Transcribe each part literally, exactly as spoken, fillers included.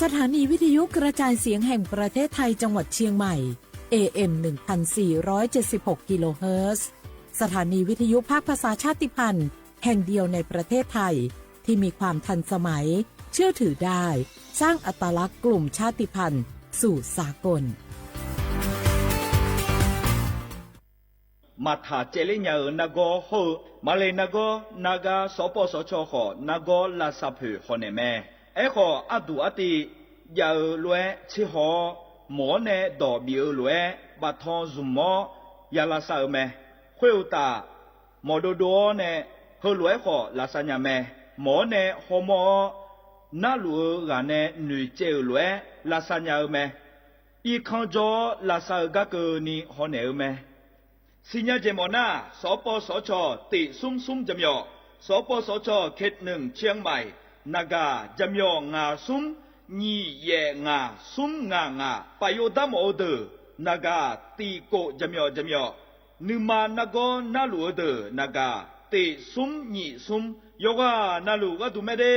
สถานีวิทยุกระจายเสียงแห่งประเทศไทยจังหวัดเชียงใหม่ เอเอ็ม หนึ่งพันสี่ร้อยเจ็ดสิบหกกิโลเฮิรตซ์ สถานีวิทยุภาคภาษาชาติพันธุ์แห่งเดียวในประเทศไทย ที่มีความทันสมัย เชื่อถือได้ สร้างอัตลักษณ์กลุ่มชาติพันธุ์สู่สากล Maqtaq caevler nya-euq nargawr hawr-eu, maqle nargawr, nargar sawqpawv sawqcaw khawf nargawr lavsav poeq hawnaeq mae. Aerkhawf, arduq artiv jav-eu lof-aer tserhaw-awr, mawq-awr nae dawq bif-eu lof-aer baftan zmq-awr ya lavsav-eu mae. Khoeruqtaf, mawq dovdov-awr nae heulof-aer khawf lavsav nya mae. Mawq-awr nae hawmawr-awr, narluf-eu ghaq nae noeqcaev-euq lof-aer lavsav nya-eu mae. Irkanr jawr-awr lavsav-eu gar keuvni hawnaeq-eu mae. Siqnya jeq mawf nar, sawqpawv sawqcaw tiq smr smr jaqmyawf, sawqpawv sawqcaw เขตหนึ่ง เชียงใหม่, naqgaq jaqmyawf ngaq smr nyiq yaef ngaq smr ngaq ngaq, paf yov dar mawf-eu deuq naqgaq tiq kof jaqmyawf jaqmyawf, nuima nargawr narluf-eu deuq naqgaq tiq smr nyiq smr, yawqghaq navluf gharduq mae de.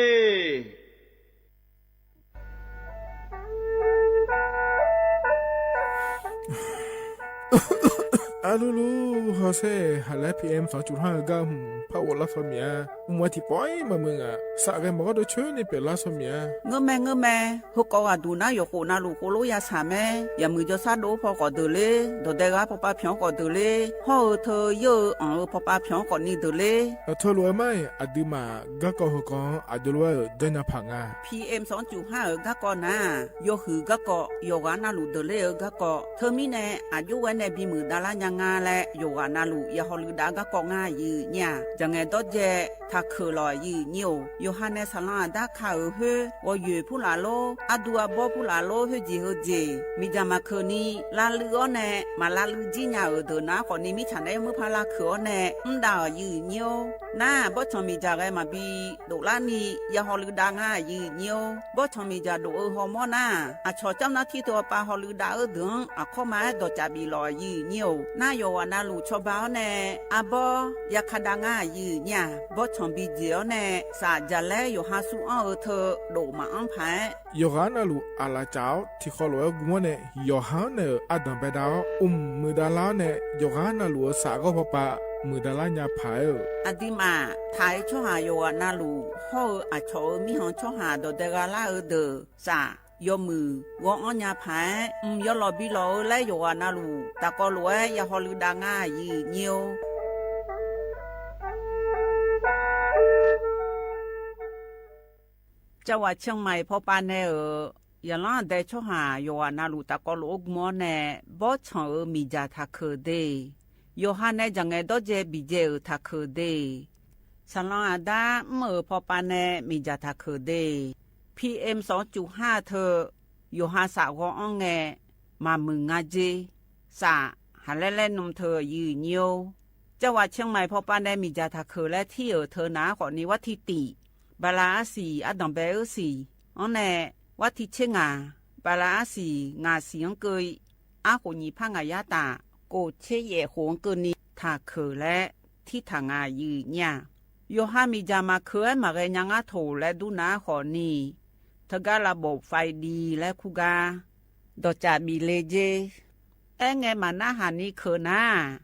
Arlulu hawsher, haqlaer P M sanqcuf har-eu gar hmq par ghoflar saw miq-a. Mq-a tiqpawf-ir maqmuiq ngaq, saf ghae maqgawr dov coer ni pyeuflar saw miq-a. Ngeurmae ngeurmae, heukawv ghaqduq nar yawqkhof navluf khof lof ya shaq mae. Yaqmuiq jawrshar dov-eu paw khawf deuq ler, dawqdae ghaq pawpav pyanq-anr khawf deuq ler, hawr-eu teu yeur-eu anq-eu pawpav pyanq-anr khawf ni deuq ler. Aqteu lof-aer mar-iq, aqduimaf garkawv heukawv-anr aqjox lof-aer-euq janrnya paq nga. P M sanqcuf har-euq garkawv nar-aq, yawhuiq garkawv, yawqghaq navluf deuq ler-eu garkawv. Teumirnae aqjox ghae nae bimuiq davlar nya nga laer yawqghaq navluf ya hawluiv dav garkawv ngar aqyuif nyir-aq, jaqngaeq dawrjae taqkeuq lawq aqyuif nyir-or. Yawqha nae saqlanr aqdar ka-euq khoer, ghawqyoeq purlaf lor, ardu arbawr purlaf lor, khoerjeq heujeq miqdzaq maqkeuq ni lavluiv-awr nae, maq lavluiv jir nya-euq deuq nar khawf ni mirtsaq naeq-aer murpar lavkeuq-awr nae mr dav-euq aqyuif nyir-or. Nar-aq, bawrtsanq miqdzaq ghae maqbi doflar ni ya hawluiv dav ngar aqyuif nyir-or. Bawrtsanq miqdzaq dof-eu hawmawr nar-aq, aqcawq camr nar tir teu-awr pav hawluiv dav-eu deuq-anr aqkawr ma-aer dawqcaf bif lawq aqyuif nyir-or. Nar yawqghaq navluf cawba-awr nae arbawr yaka dav ngar aqyuif nyir-aq, bawrtsanq bijeq-awr nae saf jaqlaer yawqha sur anr-eu teu dof maqanr paq-aer, yawqghaq navluf aqlaf caf-awr tiqkhawf lof-aer gu-anr nae yawqha-anr naeq-euq ardanq baedav-awr, mq muiqdav lar-awr nae yawqghaq navluf-euq saf ghawr pawpav muiqdav lar nya paq-aer-euq. Aqduimaf taq-aer tsawrhaq yawqghaq navluf hawr-eu aqcawq-euq mirkhanq tsawrhaq dawqdae gha lar-eu deuq saf yawmuiq ghawr-anr nya paq-aer, mq yawlawq bi lawq-eu laer yawqghaq navluf taqkawv lof-aer ya hawluiv dav ngar aqyuif nyir-or. Cavghaq เชียงใหม่ pawpav nae-euq, yaqlanr aqdae tsawrhaq yawqghaq navluf taqkawv lof-aer gu-awr nae, bawrtsanq-euq miqdzaq taqkeuq de. Yawqha nae jaqngaeq dawrdzae biqdzae-euq taqkeuq de. Saqlanr aqdar mr-euq pawpav nae miqdzaq taqkeuq de. P M sanqcuf har teu yawqha saf ghawr-anr ngae maqmuiq nga jer. Saf haqlaer laer nm teu aqyuif nyir-or. Cavghaq เชียงใหม่ pawpav nae miqdzaq taqkeuq laer tir-euq teu nar khawf ni, warti tiq bala arsiq ardanq bae-eu siq-anr nae, warti tser ngaq bala arsiq ngaq siq-anr keuv-i, arkhof nyiq par ngaq yar taf, kof tser yaef khof-anr keuvni taqkeuq laer tirtaq nga aqyuif nyir-aq. Yawqha miqdzaq maqkeuq-aer maqghae nya ngar toq laer dur nar khawf ni, teugar lavbof faiv div laer kur gar dawqcaf bif le jer. Aerngae maqnarhaq ni keuq nar-aq,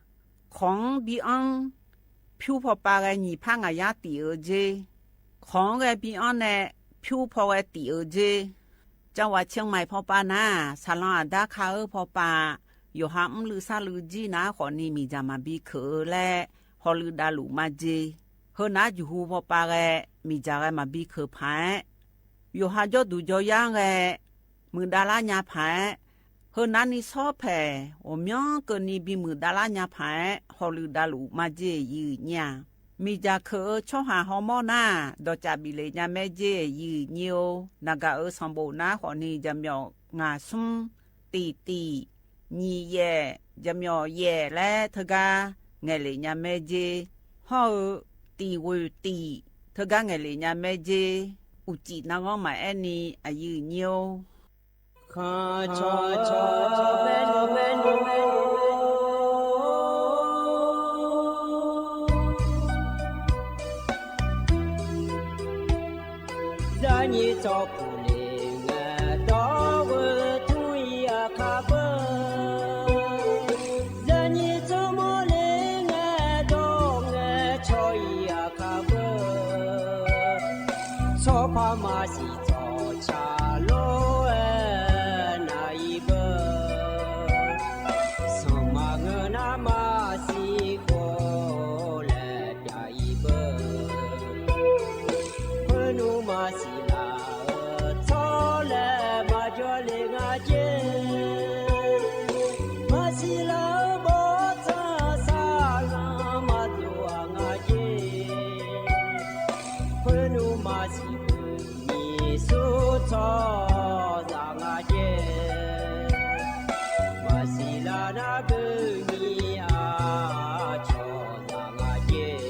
kawq-anr bi anr, pyur pawpav ghae nyiq par ngaq yar tif-eu jer. Kawq-anr ghae bi anr nae pyur paw ghae tif-eu jer. Cavghaq เชียงใหม่ pawpav nar-aq, saqlanr aqdar ka-eu pawpav yawqha mrluiv sarluiv jir nar khawf ni miqdzaq maqbi keuq-eu laer hawluiv davluf majer. Heunar juqhu pawpav ghae miqdzaq ghae maqbi keuq paq-aer, yawqha jawrduq jawryar-anr ghae muiqdav lar nya paq-aer, heunar ni sawr paeq ghawqmyanr keuvni bimuiq dav lar nya paq-aer hawluiv davluf majer aqyuif nyir-aq. Miqdzaq keuq-eu tsawrhaq hawmawr nar-aq, dawqcaf bif le nya maer jer aqyuif nyir-or. Naqgaq-euq sanqbof nar khawf ni jaqmyawf ngaq smr, tiq tiq, nyiq yaef, jaqmyawf yaef laer teugar ngaeq lef nya maer jer. Hawr-eu tiq ghoeq tiq teugar ngaeq lef nya maer jer. Uqcif narghanr maqaer ni aqyuif nyir-or. Khanqcawq cawq maernmr maernmr maernmr, zarnyir tsawrpuq le ngae, Tsawrpar maqsiq tsawqtsaq lor-aer nar-iq beu, sanqma ngeur nar maqsiq khof laer pyav-iq beu. Khoernmr maqsiq laf-euq tsawrlaer maqjawr le nga jer. Maqsiq laf-euq bawrtsanq saqlanq maqdov-aq nga jer. Khoernmr maqsiq beu nyiq sur tsawrhaqzaq nga jer. Maqsiq laf nar beu nyiq aqcawq zaq nga jer.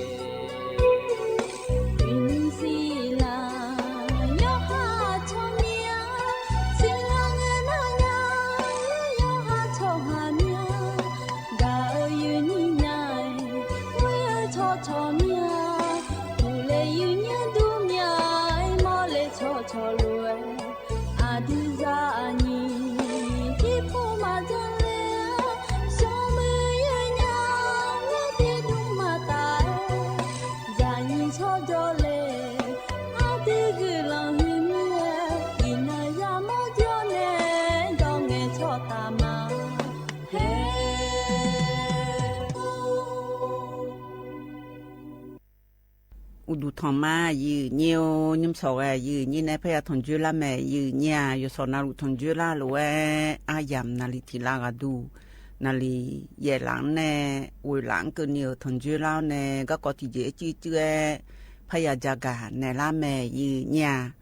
Uiqnymr siqlaq yawqha tsawrmyanr, siqlaq ngae nar nya, yawqha tsawrhaq myanr, gaq-eu yuifnyir nya-aer, ghoer-eu tsawrcawq myanr, uqle yuifnyir dur myanr-aer, mawrle tsawrcawq lof-aer, aqdui zaqnyiq tiqpov maqdzanr ler-a, smrmuiq yawnyaf lar tiqdmr maqtaf-aer, zaqnyiq tsawrjawr le, aqdui guiqlanq huiqmir-aer, iqnan yamawr jawr nae, dawrngae tsawrtaf ma. Hae. Uqduq tanq ma, aqyuif nyir-or. Nymr sawq ghae aqyuif nyir nae parya tanqjoer lar mae. Aqyuif nyir-aq, yawsawq navluf tanqjoer lar lof-aer aryamq naqli tiq lar ghaq duq, naqli yaef laf-anr nae ghoeq laf-anr keuvni-euq tanqjoer lar-awr nae garkawv tiqjeq-aer cuiv cuiv-aer parya jagaq naeq lar mae, aqyuif nyir-aq.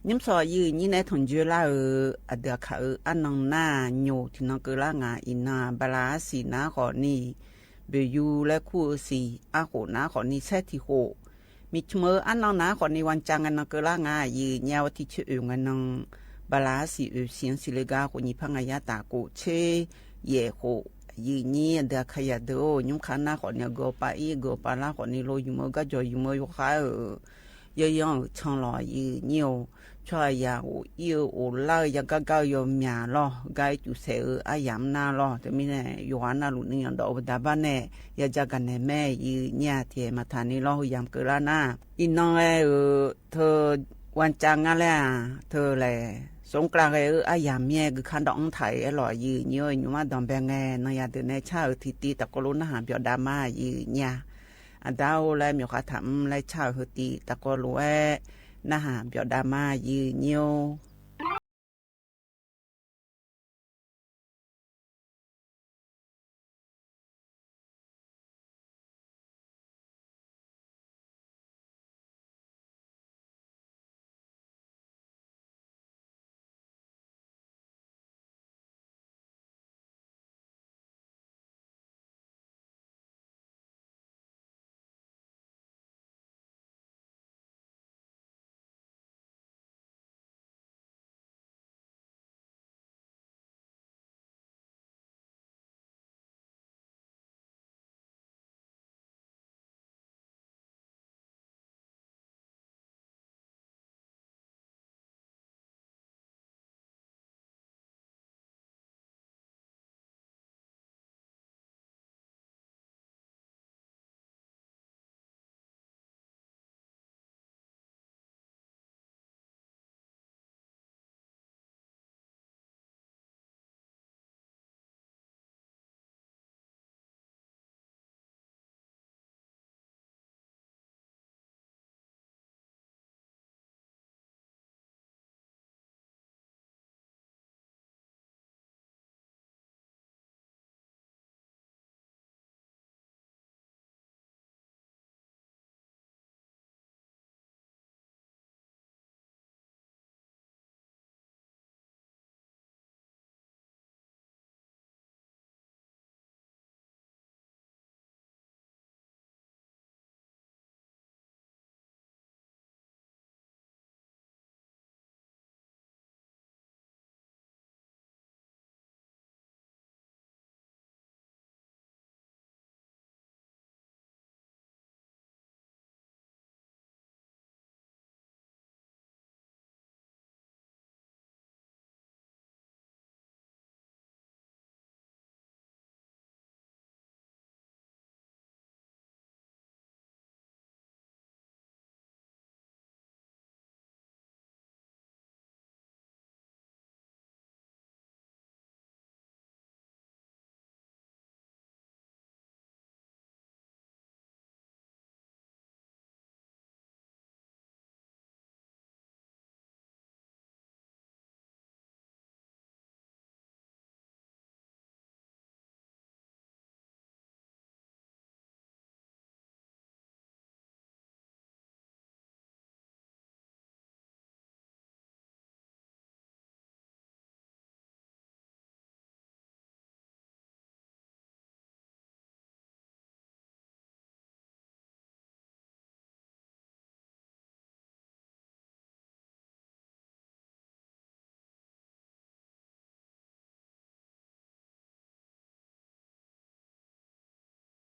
Nymr sawq aqyuif nyir nae tanqjoer lar-euq aqdui aqkaq-euq arnan nar-aq, nyoq tiqnan keuvlar nga. Iqnan-aq, bala arsiq nar khawfni, boeqyu laer kur-eu siq arkhof nar khawfni, saer tiq khof, miqcmq-eu arnan nar khawfni, wancav ngae nan keuvlar nga. Aqyuif nyir-aq, tiq tser oeq ngae nan, bala arsiq oeq siq-anr siqle gar khof nyiq par ngaq yar taf khof tser yaef khof, aqyuif nyir aqdui aqkaq yadeuq-or. Nymr kar nar khawfni, aqgeu awqpav ir, aqgeu awqpav lar khawfni, lo yumq-eu garjawq yumq-eu yawkhav-euq, yawyanr-euq can lawq, aqyuif nyir-or. Tsawrhaq yaq ghof ir-eu ghof lar-eu yagar gar-eu yawmyaq lawr, gar ir cuf saef-eu aryamq nar lawr. Teumirnae yawqghaq navluf nuiyanq dawf-eu baqda bar nae yaja gaqnaeq mae, aqyuif nyir-aq. Tiqaeq maqtaq ni lawr, heu yamq keuvlar nar, iqnan ghae-euq teu wancav ngar laer-aq, teu laeq สงกรานต์ ghae-eu aryamq mir-aer guikar dawv-anr taq-euq aer lawq, aqyuif nyir-or. Nymq mar danqbae ngae nan yadeuq nae car-euq tiqtiv tafkawv lof narhaq byawf dav ma, aqyuif nyir-aq. Aqda-or laer myawqha taq mr laer car-euq heu tiv tafkawv lof-aer narhaq byawf dav ma, aqyuif nyir-or.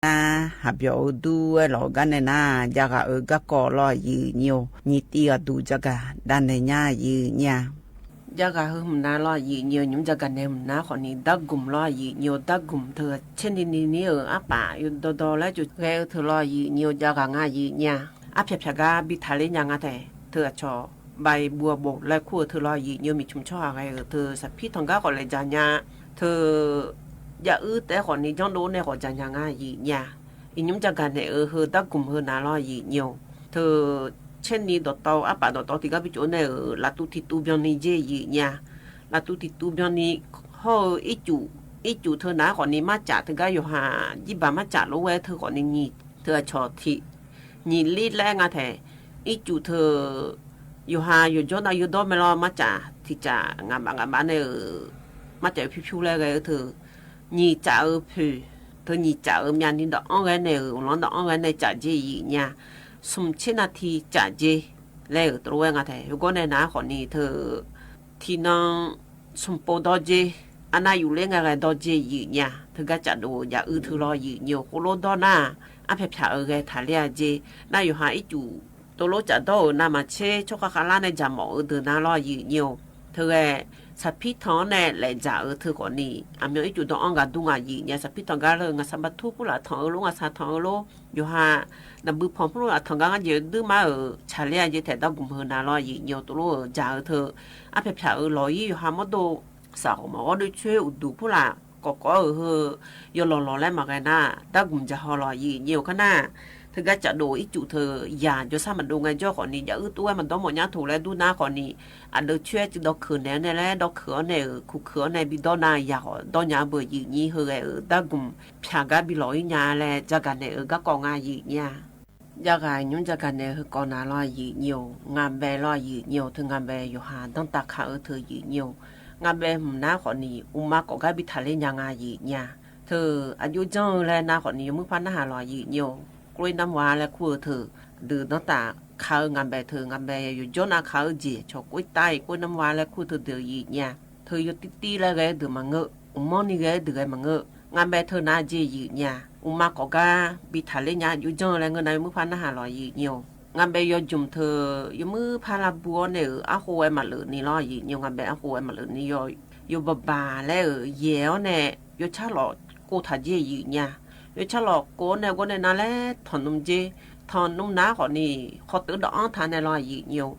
nar, haqbyawf-eu dur-aer lawq-eu gar nae nar, javghaq-euq garkawv lawr-aq, yif nyi-or, nyiq tiv ghaqduq javgaq davnaeq nya, yif nyi-a. Javghaq heu hmq nav lawr-aq, yif nyi-or, nymr javgaq naeq hmq nav khawfni dargmq lawr-aq, yif nyi-or, dargmq teu caer ni ni ni-euq arpaf yawdawr dawr laer jov ghae-eu teu lawr-aq, yif nyi-or, javghaq nga, yif nyi-a. Arpyaq pyaq gar bi taqler nya nga taef. Teu aqcawq baibuv-a bof laer kur-eu teu lawr-aq, yif nyi-or, miqcmq tsawrhaq ghae-euq teu saqpir tanq gar khawf laeq dzaq nya. Teu jav uir taef-aer khawfni janrdov nae khawf dzaq nya nga, yif nyi-a. Iqnymr javgaq naeq-euq heu dargmq heu nav lawr-aq, yif nyi-or, teu caer ni dawqtawv arpaf dawqtawv tiqgar bi cof-eu nae-euq laftuv tiqtuv byanni jer, yif nyi-a. Laftuv tiqtuv byanni hawr-eu ircuf, ircuf teu nav-aer khawfni marcaf teugar yawqha jirbaq marcaf lof-aer teu khawfni nyiq teu aqcawq tiq nyiq lir laer nga taef. Ircuf teu yawqha yawqjawr nav yawdawr mae lawr, marcaf tiqcaf ngaqbaf ngaqbaf nae-euq marcaf pyur pyur laer ghae-eu teu nyiq caf-eu poeq, teu nyiq caf-eu myavni dawv-anr ghae nae-euq uqlanr dawv-anr ghae nae caf jer, yif nyi-a. Smq tser navti caf jer laer-euq teulof-aer nga taef. Yawgawr nae nav-aer khawfni teu tiqnan smq pov dawr jer, arnav yufler ngae ghae dawr jer, yif nyi-a. Teugar caf dov-eu jav uir teu lawr-aq, yif nyi-or, khoerlof dawr nar-aq, arpyaq pyaq-euq ghae taqler-a jer. Nar yawqha ircuf teulof caf dawr-euq navmaqtser tsawrkhav khavlar nae dzaqmawf-eu deuq nav lawr-aq, yif nyi-or, teughae saqpir tanq-anr nae laeq dzaq-eu teu khawfni aqmyan ircuf dawv-anr ghaq dur nga, yif nyi-a. Saqpir tanq gar leu ngaqsaq batur purlaf tanq-eu lof, ngaqsaq tanq-eu lof, yawqha naqbui panq purlaf tanq gar ngar jeq duirma-euq tsaqler-a jer taef, dargmq heu nav lawr-aq, yif nyi-or, teulof-euq dzaq-eu teu arpyaq pyaq-euq lawq-ir yawqha mawrdo saqghawq maqghawr doer coer uqduq purlaf kawf kawv-euq heu yawlawq lawq laer maqghae nar, dargmq dzaq haw lawr-aq, yif nyi-or, kar nar. Teugar caf dov ircuf teu yaq jawrsar maqdov ngaejawr khawfni jav uir tov-aer maqdawr mawf nya toq laer dur nar khawfni, aqdui coer-aer cuiv dawv keuq naeq-awr nae laer dawv keuq-awr nae-euq kuq keuq-awr nae bi dawr nar yaq khawf dawr nya-eu beu, yif nyi. Heughae-euq dargmq pyaq gar bi lawq-ir nya laer javgaq naeq-euq garkawv nga, yif nyi-a. Javghaq nymr javgaq naeq-eu heukawv nav lawr-aq, yif nyi-or, ngaqbae lawr-aq, yif nyi-or, teu ngaqbae yawqha danrtav kaq-eu teu, yif nyi-or, ngaqbae hmq nar khawfni uqma kawf gar bi taqler nya nga, yif nyi-a. Teu aqjox janr-eu laer nar khawfni yawmuir par narhaq lawr-aq, yif nyi-or, krovir narmr-a laer kur-eu teu, deuq danrtav kaq-eu ngaqbae teu ngaqbae yawqjawr nav kaq-eu jeq cawq kov-ir tar-iq krovir narmr-a laer kur-eu teu deuq, yif nyi-a. Teu yawtir tir laer ghae-aer deuq maqngeur, uqmanr ni ghae-aer deuq ghae maqngeur, ngaqbae teu nav jer, yif nyi-a. Uqma kawf gar bi taqler nya aqjox janr-eu laer ngeur nav yawmuir par narhaq lawr-aq, yif nyi-or, ngaqbae yawjmq teu yawmuir par lavbu-awr nae-euq arkhov-aer maqleuf ni lawr-aq, yif nyi-or, ngaqbae arkhov-aer maqleuf ni yaw, yawbaq baq laer-euq yaeq-awr nae yawcar lawq kov taq jer, yif nyi-a. Yawcar lawq kov-awr nae gawr nae nar laer tanqnmr jer, tanqnmr nar khawfni khawf teuv dawv-anr taq nae lawr-aq, yif nyi-or,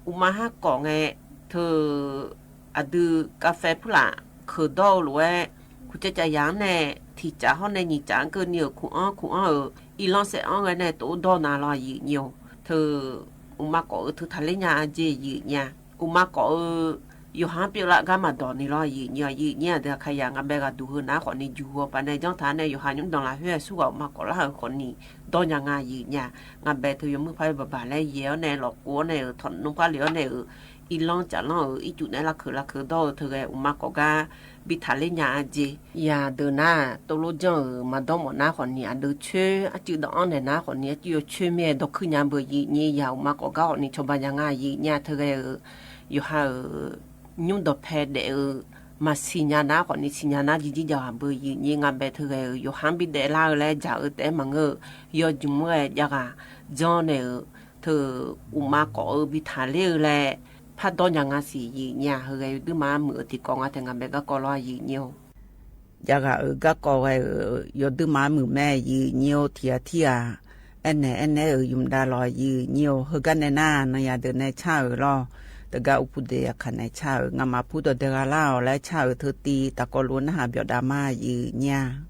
uqma har kawf ngae teu aqdui kavfae purlaf keuq dawr-eu lof-aer, kuqcaev caf yaq-anr nae tiq caf hawr nae nyiq caf-anr keuvni-euq kuq-anr kuq-anr-euq irlanr saef-anr ghae nae tov dawr nav lawr-aq, yif nyi-or, teu uqma kawf-eu teu taqler nya-a jer, yif nyi-a. Uqma kawf-eu yawqha-anr pyeuvlar gar maqdawq ni lawr-aq, yif nyi-a. Yif nyi-a, deuq aqkaqyaq ngaqbae ghaqduq heu nav khawfni juq hu-awr paq nae janr taq nae yawqha nymr danqlaf khoer-aer surghaq uqma kawf lar-euq khawfni dawr nya nga, yif nyi-a. Ngaqbae teu yawmuir par baq baq laer yaeq-awr nae lawq kov-awr nae-euq tanqnmr par le-awr nae-euq irlanr caf lanr-euq ircuf naeq-aer lavkeuq lavkeuq dawr-eu teughaq uqma kawf gar bi taqler nya-a jer. Yaq deuq nar-aq tovlof janr-euq maqdawr mawf nar khawfni aqdui coer arcuiv dawv-anr naeq nar khawfni arcuiv yawcoer mir-aer dawrkuir nya beu, yif nyi. Yaq uqma kawf gar khawfni cawba nya nga, yif nyi-a. Teughaq-euq yawqha-euq nymr dawqpae daef-eu maqsiq nya nar khawfni siqnya nar jirjir jaq ghaq beu, yif nyi. Ngaqbae teughaq-euq yawqha-anr bi daeflar-eu laer dzaq-eu taef-aer maqngeur-eu yawjmq-aer javghaq janr nae-euq teu uqma kawf-eu bi taqler-eu laer pardawr nya nga siq, yif nyi-a. Heughae yawduirma muiq-eu tiqkawv nga tae ngaqbae garkawv lawr-aq, yif nyi-or. Javghaq-euq garkawv ghae-euq yawduirma muiq mae, yif nyi-or. Tiq ghaq tirghaq aernaeq aernaeq-euq ymq dav lawr-aq, yif nyi-or. Heugar nae nar nanyaf deuq nae car-euq lawr. Teugar uqpuq deuq aqkaq nae car-euq ngamaf pur dawqdae gha lar-awq laer car-euq teutiv taqkawv luf narhaq byawf dav ma, yif nyi-a.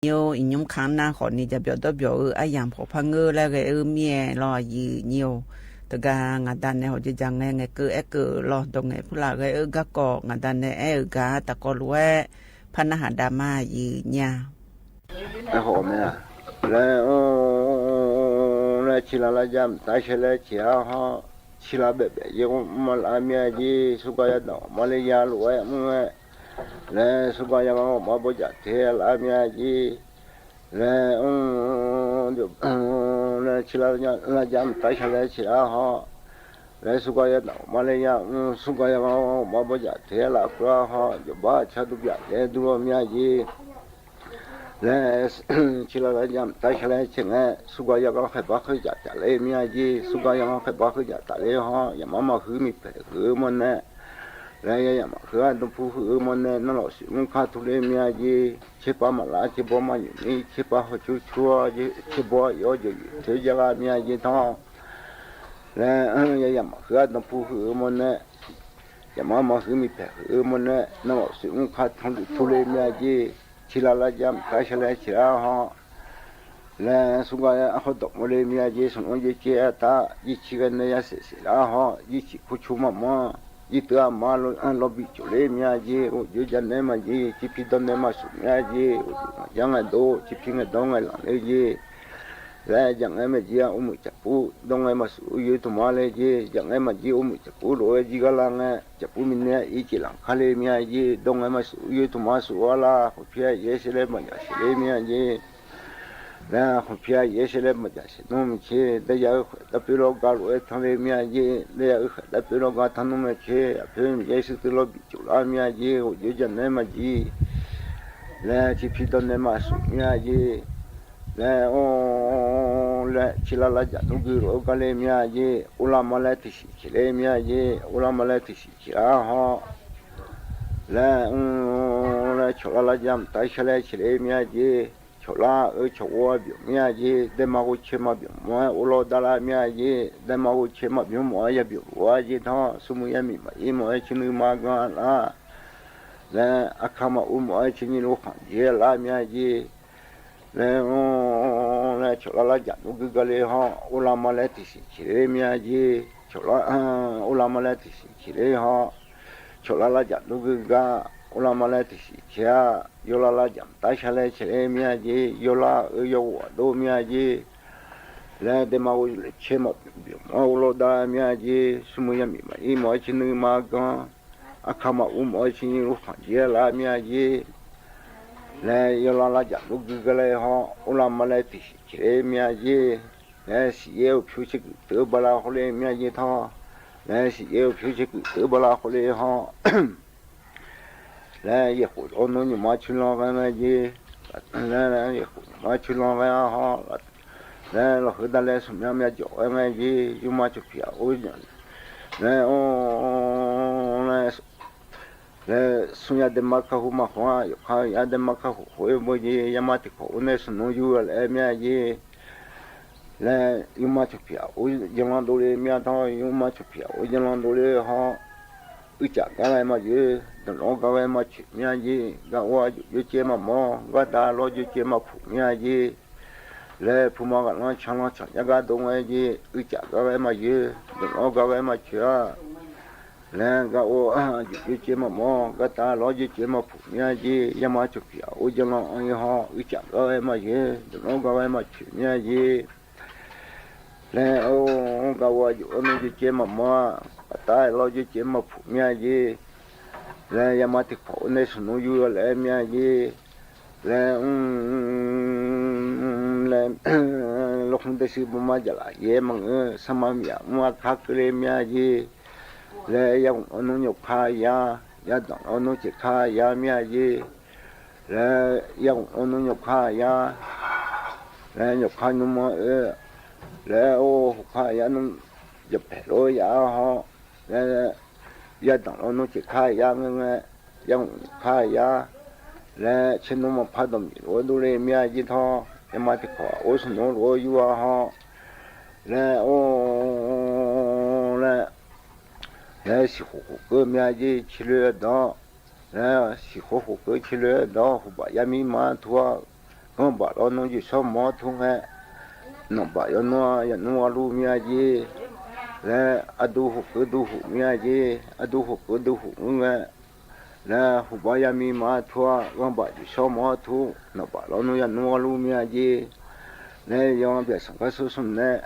Nyi-or, iqnymr kamq-anr nar khawfni jaqbyawf dawrbyawf-eu aryamq khawf par ngeur laer ghae-eu mir-aer lawr, aqyuif nyir-or. Teugar ngaq da nae hawq jeq jaq ngae ngaeqkeuv aerkeuv lawr, dawq ngaeq purlaf ghae-eu garkawv ngaq da nae aer-euq gar taqkawv lof-aer par narhaq dav ma, aqyuif nyir-a. Aerkhawf mae-aq, laer, laer ciqlav lavjav mqtav shae laer ciq-ar hawr, ciqlav baef baef yaer mr ma laf mir-a jeq, surgar yadaq ghawqmar ler ya lof-aer mr-aer, laer surgar yaghanr ghawqmar bawjaf te laf mir-a jeq, laer, laer ciqlav lavjav mqtav shae laer ciq-ar hawr, laer surgar yadaq ghawqmar ler ya mr, surgar yaghanr ghawqmar bawjaf te laf keuv-ar hawr, jawqbar car dur byaf yaer dur lawr mir-a jeq. Laer, ciqlav lavjav mqtav shae laer ciq ngae, surgar yaghanr khaeqbar khaerjaf tafler mir-a jeq, surgar yaghanr khaeqbar khaerjaf tafler hawr, yaqmar maqhuiq miqpaeq huiq-eu mawrnae, laer yayaq maqhuiq-a danqpu huiq-eu mawrnae, nanrlawq siq mr kar turler mir-a jeq, caerpav maqlar caerbaw maqnyoeq mir, caerpav hawcur cur-awr caerbaw-awr jawq yoeq toer jar ghaq mir-a jeq tawr. Laer, yayaq maqhuiq-a danqpu huiq-eu mawrnae, yaqmar maqhuiq miqpaeq huiq-eu mawrnae, nanrlawq siq mr kar turler mir-a jeq, ciqlav lavjav mqtav shae laer ciq-ar hawr, laer surgar arkhaw dawq mawrler mir-a jeq, smq-anr jevcaev-a tar jirciq ghae nae ya saef saef lar hawr, jirciq kurcur maqmanr, jirteuv aqmar lawbi cofler mir-a jeq, ghofjoe janaeq-aer maqjeq, ciqpi dawrnaeq maqsuf mir-a jeq, ghofjoe maqjar ngaeqdov, ciqpi ngaeqdawr ngaeqlanq ler jeq. Laer jaqngaer maqjir-a, urmuiq caqpur dawr ngae maqsuf-eu yoe tmqma ler jeq, jaqngaer maqjir urmuiq caqpur lof-aer jir gar lar ngae, caqpur mirnae-a ircif lanq kar ler mir-a jeq, dawr ngae maqsuf-eu yoe tmqma suf-a lar, khawqpir-a yaer saer laer maqjaq saef ler mir-a jeq. Laer khawqpir-a yaer saer laer maqjaq saef nmr maqtser, daerya-eu khaeq darpoer lawr gar lof-aer tanr ler mir-a jeq, daerya-eu khaeq darpoer lawr gar tanr nmr maqtser, aqpoer Miqyaer shuir teuv lawr bif cuf lar mir-a jeq, ghofjoe janaeq-aer maqjir. Laer ciqpi dawrnaeq maqsuf mir-a jeq. Laer, laer ciqlav lavjaq nmr gui lof-aer gar ler mir-a jeq, urlar ma laer tiqsiq ciq ler mir-a jeq, urlar ma laer tiqsiq ciq lar hawr. Laer, laer cawqlar lavjav mqtav shar laer ciq ler mir-a jeq, cawqlar-eu cawqghov-a byawq mir-a jeq, daema ghov caer ma byawq mawr-aer urlawr dar lar mir-a jeq, daema ghov caer ma byawq mawr-aer yabyawf lof-aer jeq tawr, smrmuiq yamiq maqir mawr-aer caernui ma gan lar. Laer aqkaq maqur mawr-aer caernyi lov khanq jeq lar mir-a jeq. Laer, laer cawqlar lavjaq nmr gui gar ler hawr, urlar ma laer tiqsiq ciq ler mir-a jeq, cawqlar, urlar ma laer tiqsiq ciq ler hawr, cawqlar lavjaq nmr gui gar, urlar ma laer tiqsiq ciq-a, yawlar lavjaq mqtav shar laer ciq ler mir-a jeq, yawlar-eu yawghof aqdov mir-a jeq. Laer daema ghov caer ma byawq mawr-aer urlawr dar mir-a jeq, smrmuiq yamiq maqir mawr-aer caernui ma gan, aqkaq maqur mawr-aer caernyi lov khanq jeq lar mir-a jeq. Laer yawlar lavjaq nmr gui gar ler hawr, urlar ma laer tiqsiq ciq ler mir-a jeq. Laer siqyaer-eu pyur caerkuif teu bala hawr ler mir-a jeq tawr. Laer siqyaer-eu pyur caerkuif teu bala hawr ler hawr. Laer yaeqkhof-awr nmr nymq ma coer lan ghae ngae jeq. Laer yaeqkhof nymq ma coer lan ghae-a hawr. Laer lawq heu dar laer smq mya mya jawq ghae ngae jeq, yurma cawq piq-aq or. Laer, laer, laer smr ya daema kakhof maqkhof-a, yawqkar yar daema kakhof khof-aer beu jeq, yama tiqkawq or nae smq nmr yur-a laer mir-a jeq. Laer yurma cawq piq-aq or janlan dovle mir-a tawr, yurma cawq piq-aq or janlan dovle hawr. Uicuiv gar ghae maqyoer, dmqlanr gar ghae maqcoeq mir-a jeq, gar or-a jof joer caev maqmawr, gar da lawr joer caev maqpuq mir-a jeq. Laer puqma ghaqlanr canlanr canq yar gar dov ngae jeq, uicuiv gar ghae maqyoer, dmqlanr gar ghae maqcoeq-a. Laer gar or-a jof joer caev maqmawr, gar da lawr joer caev maqpuq mir-a jeq, yama cawq piq-aq or janlan anr-ir hawr, uicuiv gar ghae maqyoer, dmqlanr gar ghae maqcoeq mir-a jeq. Laer or, gar or-a jof-anr nmr joer caev maqmawr-a, gar da lawr joer caev maqpuq mir-a jeq. Laer yama tiqkawq or nae smq nmr yur-a laer mir-a jeq. Laer, laer lawrkhmr daefshuir bawma jaqlaf yaer maqngeur, sarma miqyaq mr-a kar keuvle mir-a jeq. Laer yarghmq-anr nmr nyawqkar yar, yardanq-anr nmr tiqkar yar mir-a jeq. Laer yarghmq-anr nmr nyawqkar yar, laer nyawqkar nmr-anr oe, laer or hawkar yar nmr jawqpaeq lof-aer yaf-ar hawr, laer yardanq-anr nmr tiqkar yar ngae ngae, yarghmq nyawqkar yar, laer caernmr maqpar dawqmiq lof-aer dovle mir-a jeq tawr, yama tiqkawq or smq nmr lof-aer yur-a hawr, laer or, laer, laer siqkhof khof keuv mir-a jeq ciqloe-eu dawq, laer siqkhof khof keuv ciqloe-eu dawq, huqbaq yar mir ma tur-a, Ghanrbaq lawnmr jeqshawr mawr tmr ngae, nanqbaq yawnmr-a yaqnmr gharlur mir-a jer. Laer aqduq khof keuv duq khof mir-a jer. Aqduq khof keuv duq khof mr ngae, laer khof bar yar mir ma tmr-a, ghanrbaq jeqshawr mawr tmr, nanqbaq lawnmr yaqnmr gharlur mir-a jer. Laer yan byaqsanq gar sar smr nae,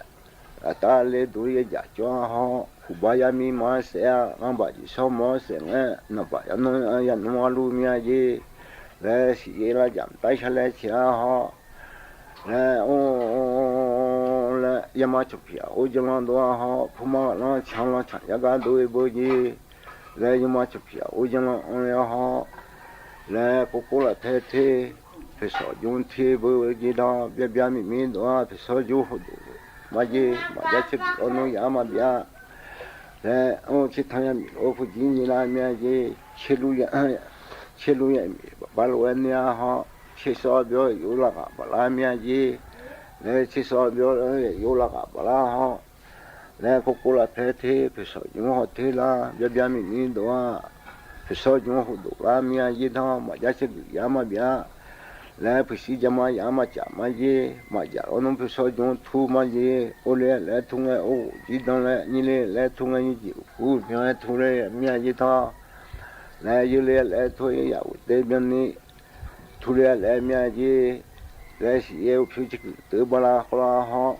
aqtav le dov-ir yajaq cawv-a haw, khof bar yar mir ma saef-a, ghanrbaq jeqshawr mawr saef ngae, nanqbaq yawnmr yaqnmr gharlur mir-a jer. Laer siqyaer lavjaq mqtav shar laer caeq-a haw, laer or laer yama cawqpiq-aq or janrlanr dov-a haw, puma ghaqlanr canlanr canq yar gar dov-ir beu jer. Laer yama cawqpiq-aq or janrlanr anr-ir-a haw, laer korkor laftaer ter, poeqshawq jmr ter beu jer dawr, byarbya miqmir dov-a poeqshawr jmr hawdof ma jer, maqjav caerdawq lawnmr yaf-anr maqbyav. Laer or tsertanq yamiq lof-aer pawqjir nyiq lar mir-a jer. Tserlur yamiq baqbar lof-aer nae-a haw, tsersawr byawr yaf-or lavghaq baqlar mir-a jer. Laer tsersawr byawr yaf-or lavghaq baqlar haw, laer korkor laftaer ter, poeqshawq jmr haw ter lar, byarbya miqmir dov-a poeqshawr jmr hawdof lar mir-a jer dawr, maqjav caerdawq yaf-anr maqbyav. Laer poeqshir jama yaf-anr maqcaf ma jer, maqjaf lawnmr poeqshawr jmr tur ma jer. Or le laer tur ngae or ghof jir dan laer, nyir le laer tur ngae nyir jeq uqkur byan-aer tur le mir-a jer dawr, laer yeur le laer tur yaf ghof daef byanni tur le laer mir-a jer. Laer siqyaer uqpyur caerkuiq teu bala khawlar haw,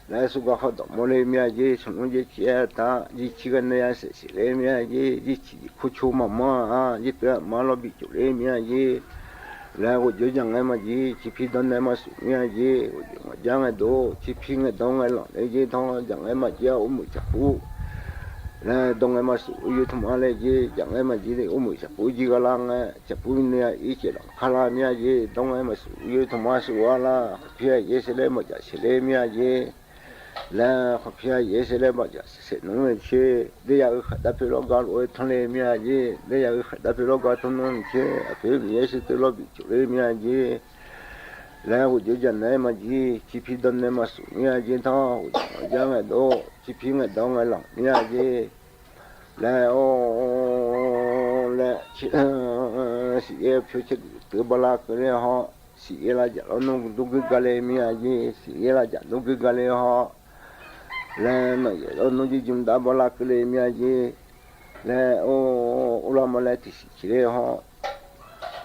laer surgar khawrdawq mawr le mir-a jer. Sanqnmr jaer caev-aer ta, jircir gar nae ya saef saef le mir-a jer. Jircir jeq kur cor maqmanr-a, jirteuv aqma lawr bi cof le mir-a jer. Laer ghofjoer jaq ngae maqjir, ciqpir dawr nae maqsuf mir-a jer. Ghofjoer ngaq jar ngae dov, ciqpir ngae dawr ngae lanq le jer dawr, jaq ngae maqjir-a or muiq caqpur laer dawr ngae maqsuf, or yoer tmqma le jer, jaq ngae maqjir le or muiq caqpur jir gha lar ngae, caqpur nae-a ir caev lanq kar lar mir-a jer. Dawr ngae maqsuf, or yoer tmqma suf-a lar, khawqpir-aq yaer saer laer maqjaf saef le mir-a jer. Laer khawqpir-aq yaer saer laer maqjaf saef saef nmr-aer tser, daerya-eu khaqdar pyeuf lawrgar lof-aer tanr le mir-a jer. Daerya-eu khaqdar pyeuf lawrgar tanr nmr-aer tser, aqpoeq Miqyaer shuir teuv lawr bi cof le mir-a jer. Laer ghofjoer jaq nae maqjir, ciqpir dawr nae maqsuf mir-a jer dawr, ghofjoer ngaq jar ngae dov, ciqpir ngae dawr ngae lanq mir-a jer. Laer or laer siqyaer pyur caerkuiq teu bala keuvle haw, siqyaer lavjaq lawnmr dur gui gale mir-a jer. Siqyaer lavjaq dur gui gale haw, laer naqyaef lawnmr jirjm dav bala keuvle mir-a jer. Laer or lar ma laer tiqsiq caeq le haw,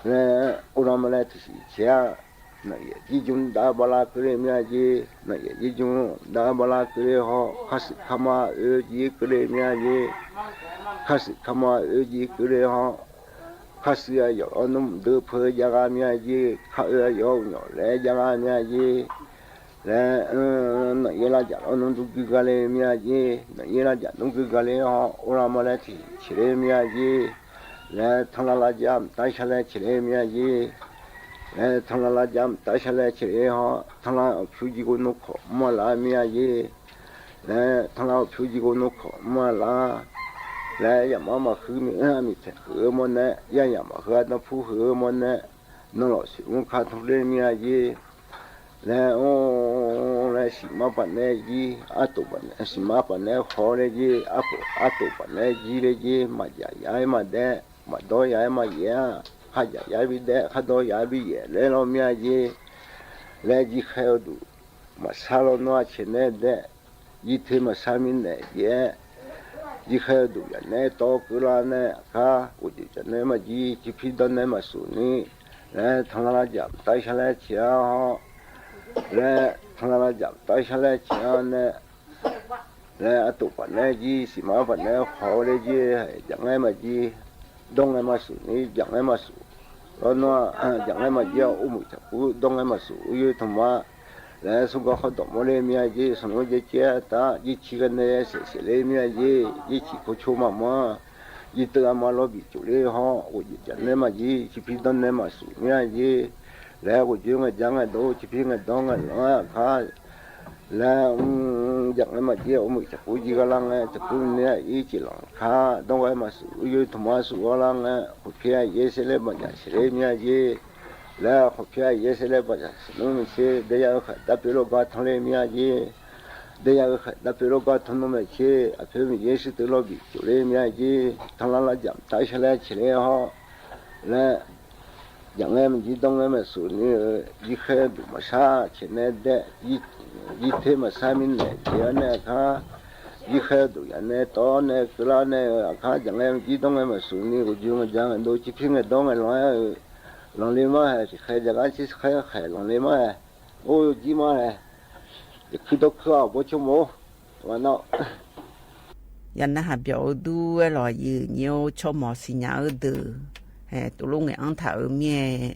laer or lar ma laer tiqsiq caeq-a. Naqyaef jirjm dav bala keuvle mir-a jer. Naqyaef jirjm dav bala keuvle haw, kharsuif karma oe jir keuvle mir-a jer. Kharsuif karma oe jir keuvle haw, kharsuif aqyawf lawnmr deuq peuq jav gha mir-a jer. Kar oe aqyawf uqnyawf laer jav gha mir-a jer. Laer naqyaer lavjaq lawnmr dur gui gale mir-a jer. Naqyaer lavjaq dur gui gale haw, or lar ma laer tiqsiq caeq le mir-a jer. Laer tanqlar lavjaq mqtav shar laer caeq le mir-a jer. Laer tanqlar lavjaq mqtav shar laer caeq le haw, tanqlar uqpyur jir ghovnmr kawq mr-a lar mir-a jer. Laer tanqlar uqpyur jir ghovnmr kawq mr-a lar. Laer yamq-anr maqhuiq miq-anr miqtaeq huiq-eu mawrnae, yayaq maqheu-a danrpur huiq-eu mawrnae, nanlawq soeq mr ka tmr le mir-a jer. Laer or laer siqmar paf nae jir, artof paf nae siqmar paf nae haw le jer, arpof artof paf nae jir le jer, maqjaq yaf-aer maqdaef, maqdawr yaf-aer maqyaef-a, kharjaq yaf-aer bidaef, khardawr yaf-aer biyaef laer lawr mir-a jer. Laer jirkhaer-eu duq maqsar lawnmr-a caeq nae daef, jirte maqsar mirnae jaev-aer, jirkhaer-eu duq yaf nae tawv keuvlar nae aqkar ghofjeq jaq nae maqjir, ciqpir dawr nae maqsuf ni, laer tanqlar lavjaq mqtav shar laer caeq-a haw, laer tanqlar lavjaq mqtav shar laer caeq-a nae, laer artof paf nae jir, siqmar paf nae haw le jer, jaq ngaer maqjir, dawr ngaer maqsuf ni, jaq ngaer maqsuf, lawrnar jaq ngaer maqjir-a, or muiq taqkuv dawr ngaer maqsuf, or yoer tmqma laer smrgar khawrdawq mawr le mir-a jer. Sanqnmr jaev caev-a ta, jirciq ghae nae saef saef le mir-a jer. Jirciq kawrcor maqmanr, jirteuv arma lawr bif cof le haw, ghofjeq jaq nae maqjir, ciqpir dawr nae maqsuf mir-a jer. Laer ghofjoer ngaeq jar ngaeq dov, ciqpir ngaeq dawr ngaeq lanr-aer aqkar laer, jaq ngaer maqjir-a, or muiq taqkuv jir gha lar ngae, taqkuv nae-a ir caev lanq kar dawr ngaer maqsuf, or yoer tmqma suf-a lar ngae, khawqpir-aq yaer saer laer baqjaq saef le mir-a jer. Laer khawqpir-aq yaer saer laer baqjaq saef nmr maeqtser, daerya-eu khaqdar pyeuf lawrgar tanr le mir-a jer. Daerya-eu khaqdar pyeuf lawrgar tanr nmr maeqtser, aqpoeq Miqyaer shuir teuv lawr bif cof le mir-a jer. Tanqlar lavjaq mqtav shar laer caeq le haw, laer Jaqngaer maqjir dawr ngaer maqsuf ni-eu, jirkhaer duq maqshar caeq nae daef, jirter maqshar mirnaeq jeq-awr nae aqkar, jirkhaer duq yaf nae tawv-awr nae keuvlar nae-eu aqkar, jaqngaer maqjir dawr ngaer maqsuf ni, uqjuq ngaeqja ngaeqdov cirpir ngaeqdawr ngaeqlanq-aer-eu, lanqle mar hae tiqkhaer jav gar cirkhaer khaeq lanqle mar hae, or jir mar hae, jeq kuir dawr kuir-awr bawr tsawrmawf-or, ghaq nar-awq. Yav narhaq byawq-eu dur-aer lawq, aqyuif nyir-or, tsawrmawq siqnya-eu deuq, hae, tuvlof ngaeq-anr taq-euq mir-aer,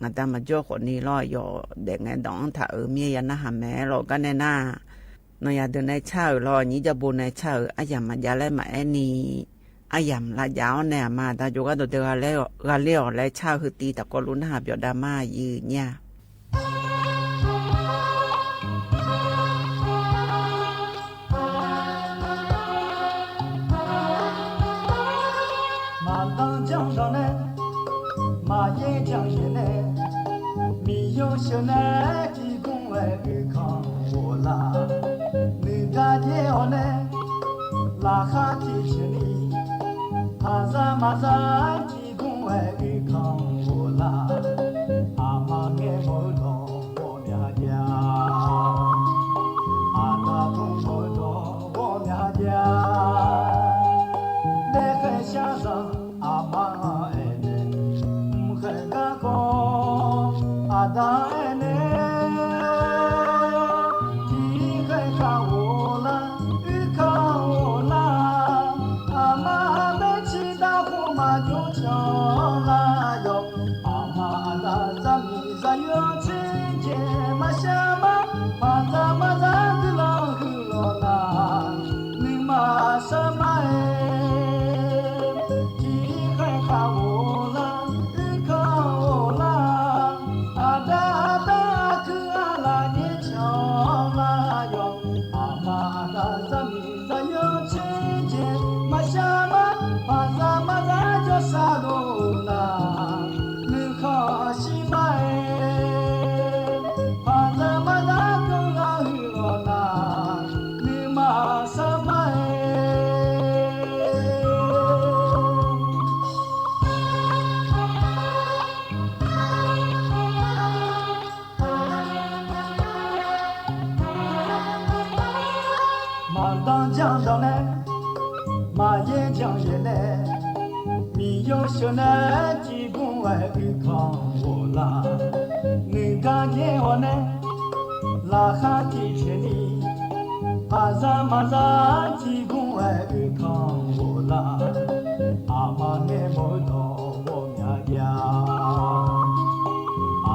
ngaqda maqjawr khawfni lawr, yawq daef ngae dawq-anr taq-euq mir-aer yav narhaq maeq-aer lawq. Gar nae nar, nawq yaq deuq nae car-euq lawr, nyir jarbo nae car-euq aryamq maqjav laer maqaer ni, aryamq lavjav-awr nae aqma aqda jawrgar dawqdae gha ler-awq laer car-eu heutiv taqkawv luf narhaq byawq dav ma, aqyuif nyir-a. Maqdanr janr danq nae, maqyaer janr yaer nae, miqyaer sheuq nae tiqgmr-aer uirkanq ghoflar. Nuigar yaer-awr nae, laqkhaq tiqjeq ni, paqzaq maqzaq tiqgmr-aer uirkanq ghoflar. Aqma ngaer mawf-eu dawq ghawqmya jav, aqda dmr mawf-eu dawq ghawqmya jav. Daefkhaeq shar zanq aqma-anr aernaeq, mqkhaeq garkawv aqda-anr aernaeq, tiqkhaeq kaq ghoflar, uirkanq ghoflar. Aqma baer ciq darkhmq maqjov canlar yawq. Aqma aqda zaqmiq zaqyo tser jeq maqshar mar, paqzaq maqzaq guiqlanq huiq lawq nar, nuima sharma-aer. Tiqkhaeq kaq ghoflar, uirkanq ghoflar. Aqda aqda aqkuir aqlaf nyaer canlar yawq. Aqma aqda zaqmiq zaqyo tser jeq maqshar mar, paqzaq maqzaq jawrsar dov nar, nuikhanq shir mar-aer. Paqzaq maqzaq dovlar huiq lawq nar, nuima sharma-aer. Maqdanr janr danq nae, maqyaer janr yaer nae, miqyaer sheuq nae tiqgmr-aer uirkanq ghoflar. Nuigar yaer-awr nae, laqkhaq tiqjeq ni, paqzaq maqzaq tiqgmr-aer uirkanq ghoflar. Aqma ngaer mawf-eu dawq ghawqmya jav,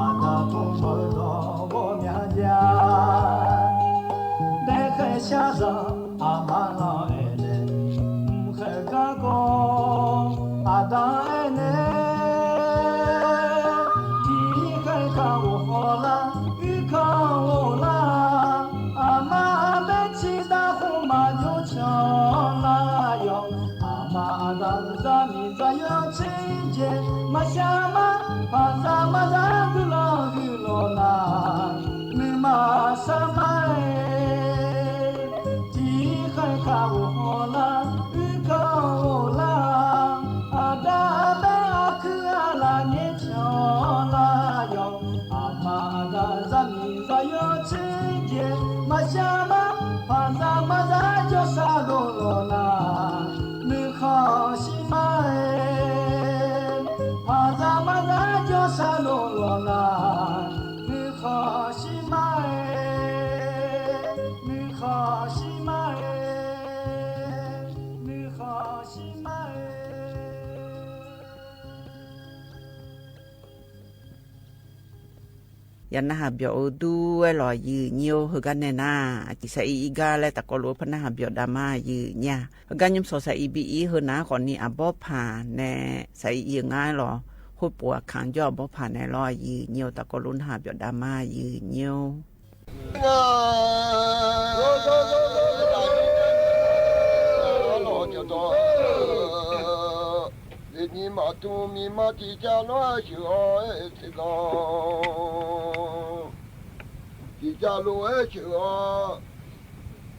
aqda dmr mawf-eu dawq ghawqmya jav. Daefkhaeq shar zanq aqma-anr aernaeq, mqkhaeq garkawv aqda-anr aernaeq, tiqkhaeq kaq ghoflar, uirkanq ghoflar. Aqma baer ciq darkhmq maqjov canlar yawq. Aqma aqda zaqmiq zaqyo tser jeq maqshar mar, paqzaq maqzaq guiqlanq huiq lawq nar, nuima sharma-aer. Tiqkhaeq kaq ghoflar, uirkanq ghoflar. Aqda aqbaer aqkuir aqlaf nyaer canlar yawq. Aqma aqda zaqmiq zaqyo tser jeq maqshar mar, paqzaq maqzaq jawrsar dov lawq nar, nuikhanq shir mar-aer. Paqzaq maqzaq jawrsar dov lawq nar, nuikhanq shir mar-aer. Nuikhanq shir mar-aer, nuikhanq shir mar-aer. Yanar haq byawq-eu dur-aer lawq, aqyuif nyir-or, heugar nae nar, aqtiq saq ir ir gar laer tafkawv lof-eu par nar haq byawq dav ma, aqyuif nyir-a. Heugar nymr sawq saq ir bi ir heu nar khawfni aqbawr paq nae saq ir ir-eu ngar-aer lawq, khoerpof aqkaq jawr aqbawr paq nae lawr, aqyuif nyir-or, tafkawv lof nar haq byawq dav ma, aqyuif nyir-or. Nyiq maqtmq miqma tiqcav lof-aer sheuq-awr-aer teqganq, tiqcav lof-aer sheuq-awr,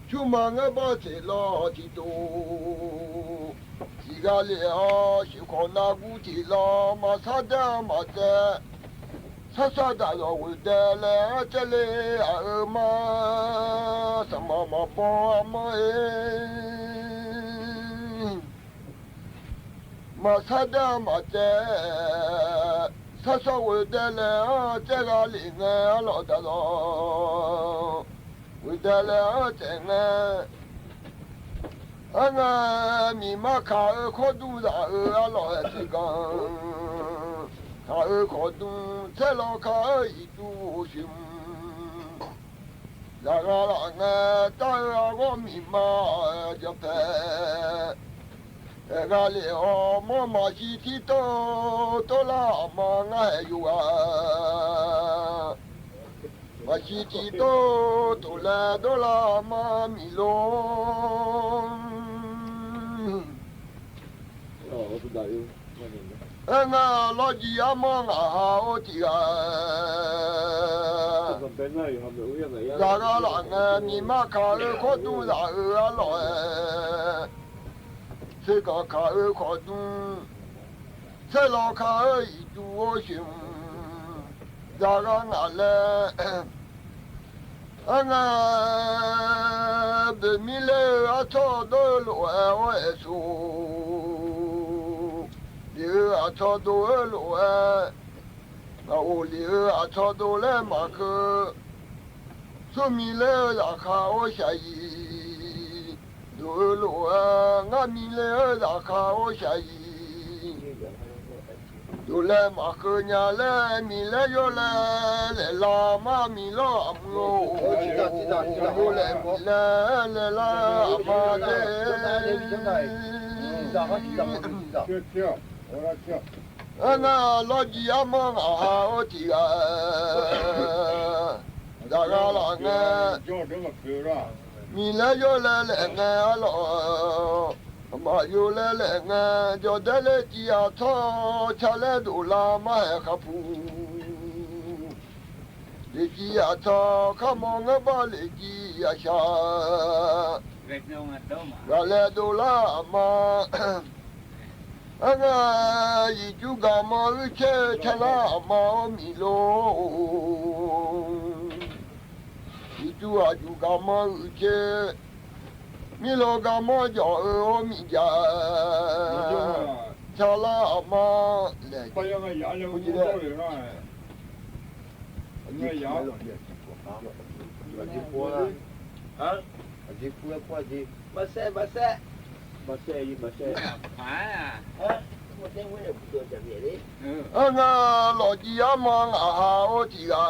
cur ma ngar bar teq lawr tiqdov. Tiqghaq lef-awr sheuqkhawf nargur tiq lawr maqsar daer-a maqtsaev. Sarsar daqzawq ghoeqdae laer-anr tsaevle aqyawf ma. Saqmaq maqbaw armanr-e. Maqsar daer-a maqtsaev. Sarsar ghoeqdae laer-anr tsaev ghaq lef ngae arlawq daqzawq ghoeqdae laer-anr tsaev ngae. Arngae miqmar kaq-eu khawr dmr zaq-eu arlawq-aer teuganq. Kaq-eu khawr dmr tsaerlawq kaq-eu iqtuv-eu sheuqmq. Zaqghaq laf ngae dar-eu arghawr miqmar-aq janpae. Aerghaq lef-awr manr maqshi tir tov tov lar aqma ngar haeq yov ghaq. Maqshi tir tov tov laer dov lar aqma miq lor. Aernar lawrjiv armanr ngaq ha-or tiq ghaq. Zaqghaq laf ngae miqmar kaq-eu khawr dmr zaq-eu arlawq-aer. Teuganq kaq-eu khawr dmr. Tsaerlawq kaq-eu iqtuv-or sheuqmq. Zaqghaq ngaq laer. Arngae boeqmir ler-eu artsawr dawr-eu lof-aer-awr aeqso. Lef-eu aqcawq dov-eu lof-aer. Ngaq-euq lef-eu aqcawq dov laer maqkeuv. Smrmiq ler-eu zaqkhav-or shaq-iq. Dov-eu lof-aer ngar miq ler-eu zaqkhav-or shaq-iq. Dov laer maqkeuv nya laer miq laer yawlaer laeqlar mar miq lawr aqmur-or. Yawlaer miq laer laeqlar aqma de. Aernar lawrjiv armanr ngaq ha-or tiq ghaq. Zaqghaq laf ngae miq laer yawlaer laeq ngae arlawq. Aqma yawlaer laeq ngae jawrdaer ler tiv aqcawq ca laer dovlar mar haeq khaqpuq. Lef tiv aqcawq kharmawr ngeurbar lef tiv aqshaq. Ghaqlaer dovlar aqma. Arngae iqjuv gaqmanr uicaer-eu calar aqma-or miq lor. Iqjuv aqjuv gaqmanr uicaer. Mirlawr gaqmanr jawf-eu-or miqjaq. Calar aqma laer. Arngae lawqjiv armanr ngaq ha-or tiq ghaq.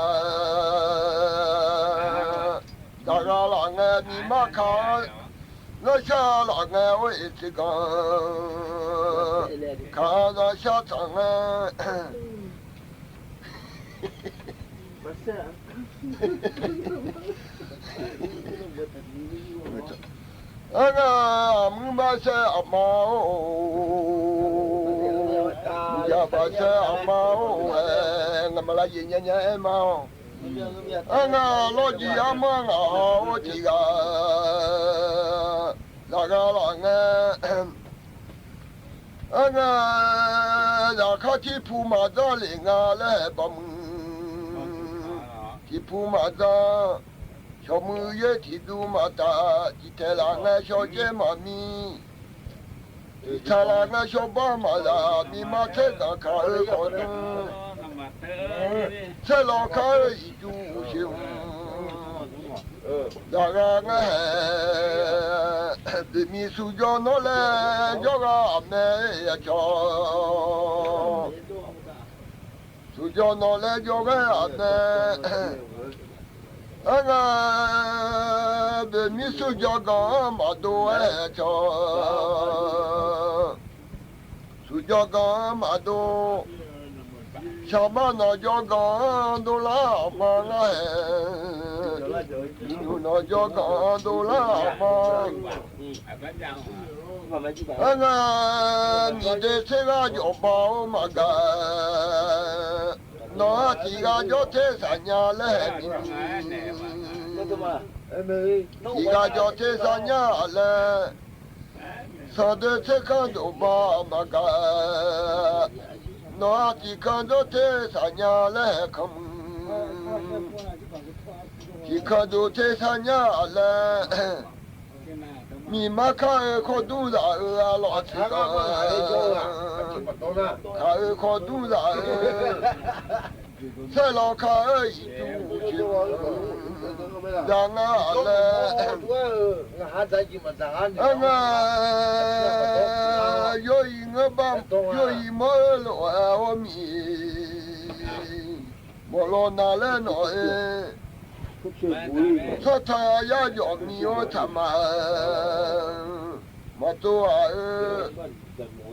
Zaqghaq laf ngae miqmar kaq-anr. Ngarshar laf ngae-or eq teuganq. Kaq-anr zaqshar tsaq ngae. Arngae aqmuir barsaer aqma-or. Muqjaq barsaer aqma-or aer ngamaf lavyaef nya nya aer ma-awq. Arngae lawrjiv armanr ngaq ha-or tiq ghaq. Zaqghaq laf ngae. Arngae zaqkhav tirpu maqdzanr lef nga laer haeq baqmuiq. Tiqpu maqdzanr. Shawqmuiq yaer tiqduv maqtaf tiqtaeq laf ngae shawrjaer maqmir. Tiqtaq laf ngae shawrbar maqzaq miqma tsaerdanq kaq-eu khawf dmr. Tsaerlawq kar-eu iqjuv uqshoe hmq. Zaqghaq ngar haeq. Boeqmiq sujawr nawr laer jawrghaq aqmae aqcawq. Sujawr nawr laer jawrghae aqmae. Arngae boeqmir sujawr ganq-anr maqdov-aer cawq. Sujawr ganq-anr maqdov. Shaqmar nawq jawr ganq-anr dovlar aqma ngar haeq. Miqnymr nawq jawr ganq-anr dovlar aqma. Arngae miqde tser ghaq jawqbav-or maqgaq. Nawq-anr tiq ghaq jawr ter saqnya laer haeq ni. Tiq ghaq jawr ter saqnya laer. Sanqdoeq tserkanr dofba maqgaq, nawq-aq tiqkanr dawrter saqnya laer haeq kanr muiq. Tiqkanr dofter saqnya laer, miqmar kar-eu khawrdur zaq-eu arlawq tiqkanr, kaq-eu khawrdur zaq-eu saerlawq kar-eu iqtuv uqjeq zaq nga laer, aer nga, yawq-iq ngeur bar, yawq-iq mawr-eu lof-aer awr miq, mawqlaw na laer nawq-aer, sartaq yar jawf mi-awr taqma, maqtov ghaq-eu,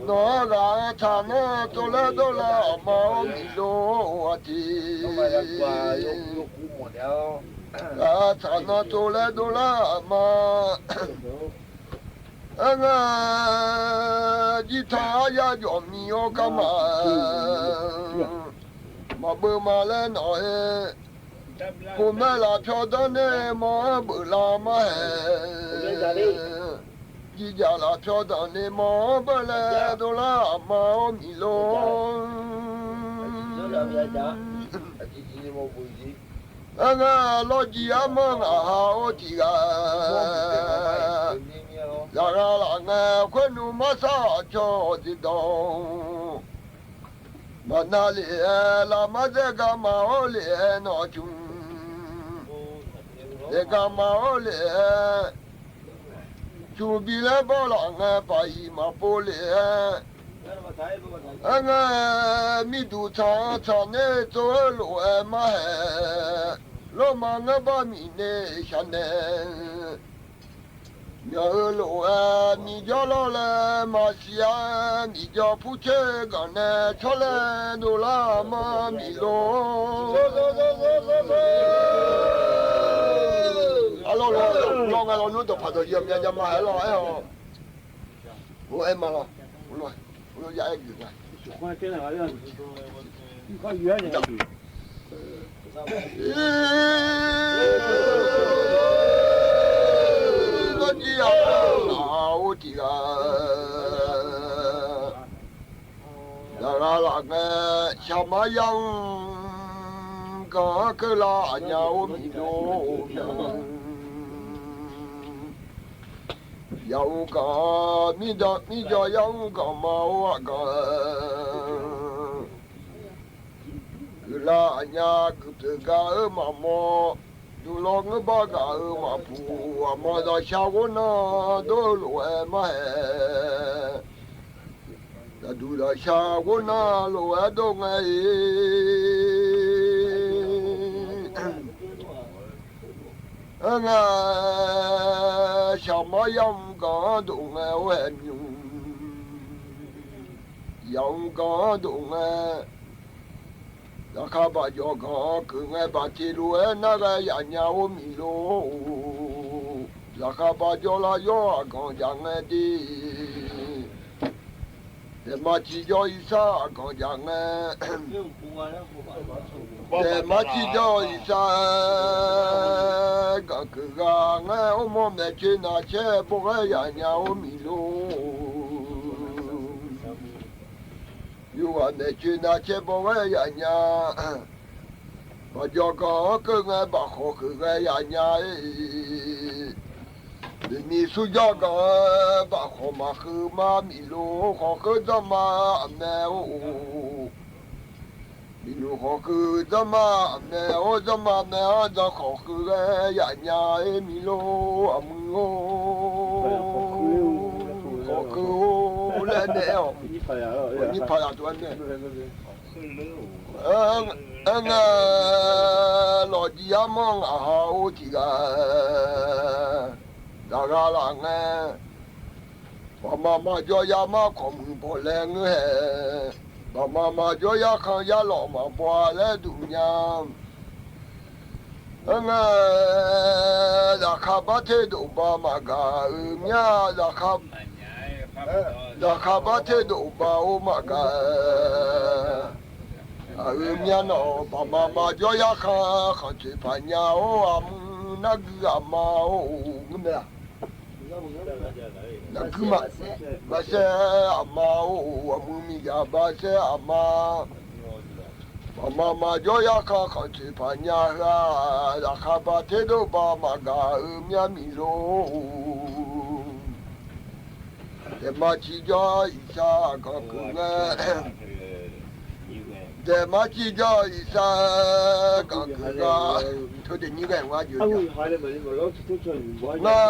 nawq-anr ghaq-anr taqnanr tsovlaer dovlar aqma-awr miq lor-aq tiq, ghaq-anr taqnanr tsovlaer dovlar aqma. Aer nga, jirtanq aryar jawf mi-awr garma, maqbeuv ma laer nawq-aer, khof maer lafpyawr danr nae mawr-anr beuflar mar haeq, jirjaq lafpyawr danq nae mawr-anr beuflar dovlar aqma-awr miq lor. Aer nga, lawrjiv armanr ngaq ha-or tiq ghaq, zaqghaq laf ngae khoer nmr marsar aqcawq-awq jeq dawq, maqnav lef-aer lavmar dzaer garma-awr lef-aer nawq cmq, lef garma-awr lef-aer, cmq bi laer bawr laf ngae paq-iq maqpov lef-aer, aer nga, mirduq tsaq-anr tsaq nae tsov-eu lof-aer mar haeq, lawrma ngar bar miqnae shaq nae, myawq-eu lof-aer miqjawr lawr laer maqsiq-a, miqjawr purcoer ganq nae tsawrlaer dovlar aqma miq lor. Arlawr lawr, lawr ngae lawr nmr dawqpaq dawqyi-awq myav jav ma haeq lawr aer-awq. Or aer ma lawr, or lawr, or lawr ya aer geuf nga. Lawrjiv armanr ngaq ha-or tiq ghaq, zaqghaq laf ngae shaqmar yamr ganq-anr keuvlar aqnyaf-or miq lor-aq. Yamr ganq, mirjawr yamr ganq ma-or aqganq, guiqlanq aqnyaf guiqpyeuf gaq-eu maqmawr, duqlawr ngeurbar gaq-eu maqpuq, aqma zaqshar ghornar dawr-eu lof-aer mar haeq, zaqduq zaqshar ghornar lof-aer dawr ngae-iq. Aer nga, shaqmar yamr ganq-anr dof ngae-or haeq mr, yamr ganq-anr dof ngae, zaqkhav baq jawr ganq-anr keuv ngae baqteq lof-aer nar ghae yaf nya-or miq lor. Zaqkhav baq jawr lar yawr aqganq jaq ngae de, daeqma ciqjawr irsar aqganq jaq ngae, daeqma ciqjawr irsar ganq keuv ghaq ngae, or mawr maeqcoeq navcaer bawr ghae yaf nya-or miq lor. Yawqghaq maeqcoeq navcaer bawr ghae yaf nya, baq jawr ganq-anr keuv ngae baq khawf keuv ghae yaf nya-iq. Miqmiq surjawr ganq-aer baq khawf maqkeuv ma miq lor, khawf keuv dzanr ma aqmae-or. Miq lor khawf keuv dzanr ma aqmae-or, dzanr ma mae-anr dzanr khawf keuv ghae yaf nya-iq miq lor aqmuiq-or. Khawf keuv-or laer nae-awq. Nyir paq yaq tov-aer nae. Aer nga, lawqjiv armanr ngaq ha-or tiq ghaq, zaqghaq laf ngae, baqma maqjawr yar mar kawqmuiq bawq laer ngeur hae, baqma maqjawr yarkhanq yarlawq maqbaw-a laer duq nya. Aer nga, zaqkhav bar ter dofba maqgaq-euq mya, zaqkhav bar ter dofba-or maqgaq-a. Aqyuif myanawq baqma maqjawr yarkhanq khanqtsoeq paq nya-or, aqmuiq nargui aqma-or ngeur mae-a. Naqkuir maqsaer aqma-or, aqmuiq miqzaq basaer aqma. Maqma maqjawr yarkhav khanqtsoeq paq nya heu-aq, zaqkhav ba terdov ba maqgaq-eu myar miq lor. Daeqma ciqjawr iqsar ganq keuq ngae, daeqma ciqjawr iqsar ganq keuq ghaq, teu daeq nyir ghae-a jeq-a. Ngar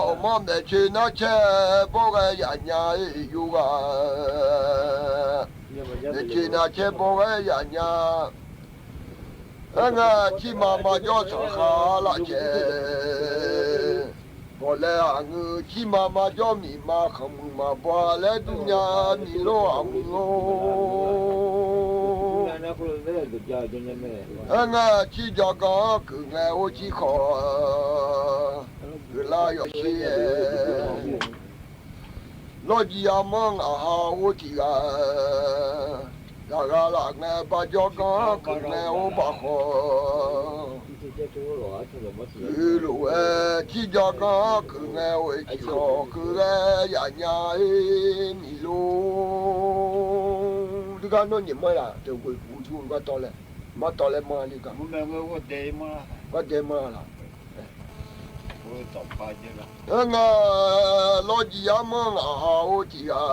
awqmawr maeqtsoeq nar caer bawr ghae yaf nya-ir yov ghaq, maeqtsoeq nar caer bawr ghae yaf nya. Aer ngae, cirma marjawr sanqkhav lavcaeq, bawqlae aqngeur, cirma marjawr miqma khanqmuiq maqbaw laer durnya miq lor aqmuiq-or. Aer ngae, cirjawr ganr keuq ngae or cir khawf, keuq lar yawsher-aer. Lawrjiv armanr ngaq ha or tiq ghaq, zaqgha laf ngae barjawr ganr keuq ngae or baqkhawf, heulof-aer cirjawr ganr keuq ngae or-e ciq khawf, keuq ghae yaf nya-ir miq lor. Duirgar nawr nyiq manr laf deuq ghoeq uqjur gar tawv laer, mar tawv laer manr-a ni gar, gar dae manr laf. Aer ngae, lawrjiv armanr ngaq ha or tiq ghaq,